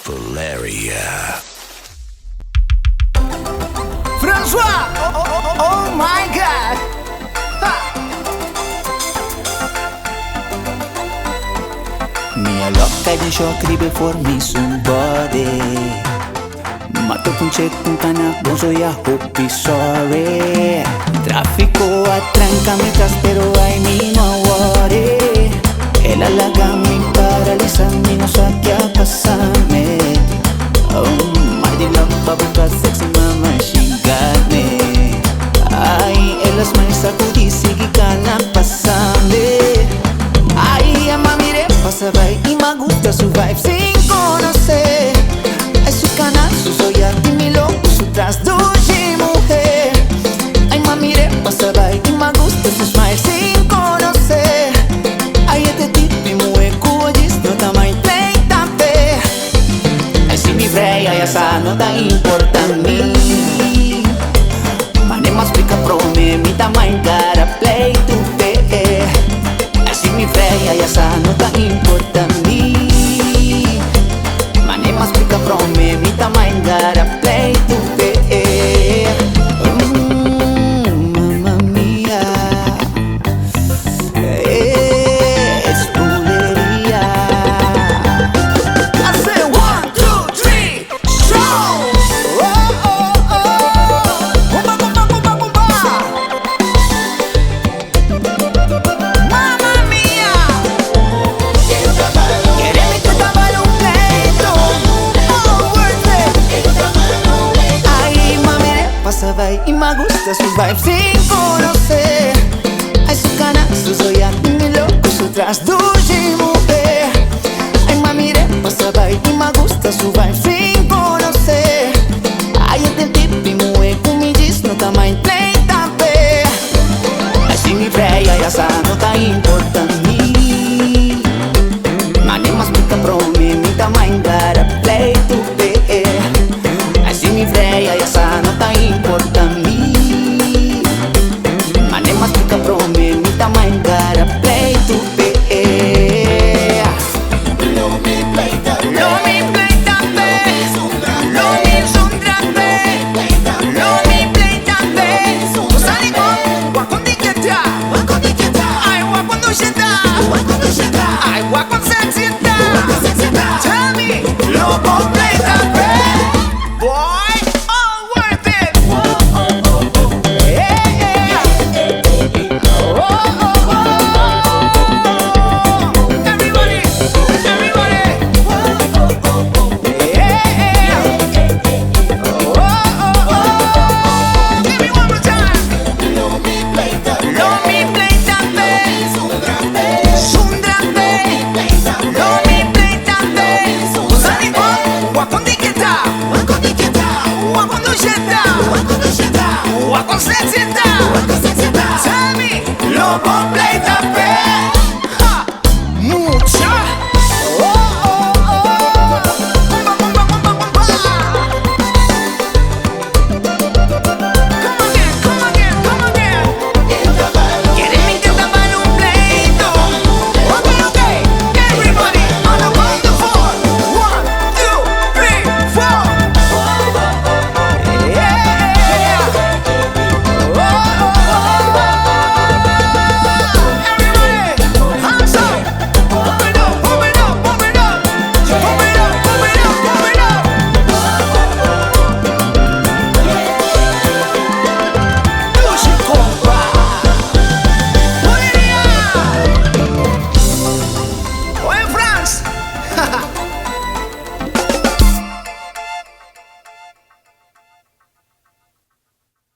Valeria. François! Oh, oh, oh, oh my God! Ha! Mi a love kai den shock ribe for mi su body. Mato un check un cana bonzo ya hopi sorry. Tráfico atranca mi tras pero ay mi no worry. El halaga mi paraliza mi no sa qué pasarme. Oh, my love bubble sexy mama she got me. Ay, el smile sacudí sigue cana pasame. Ay, ama mire pasa by y me gusta su vibe sin conocer. Ay, su canal, su soya y mi loco, su tras dulce mujer. Ay, mami, mire pasa by y me gusta su smile sin conocer. Ay, este tipo y mujer cuyis no ta mai pleita fe. Ay, si mi freya ya sa no ta importa a mi. Mane mas explica pro me, mi ta mai cara play tu fe. Ay, si mi freya ya sa no ta importa a mi. Mane mas explica pro me, mi ta mai cara play tu fe. Mamma mia, es bulería. I say one, two, three, show! Oh, oh, oh! Kumba, kumba, kumba, kumba! Mamma mia! Quereme que estaba un pleito. Oh, worth it. Ay, mami, pasa by y me gusta su vibe sin conocer. Ay, su cana, su soya, mi loco, su tras dulce mujer. Ay, mami, pasa by y me gusta su vibe sin conocer. Ay, este tipo y mujer con mi gis no ta mai pleita pe. Ay, si mi freya ya sa no ta importa a mi. Mane mas pica pro me, mi ta mai gara play tu pe. Ay, si mi freya ya sa no ta importa a mi. Mane mas pica pro me, mi ta mai gara play tu pe. Blow me.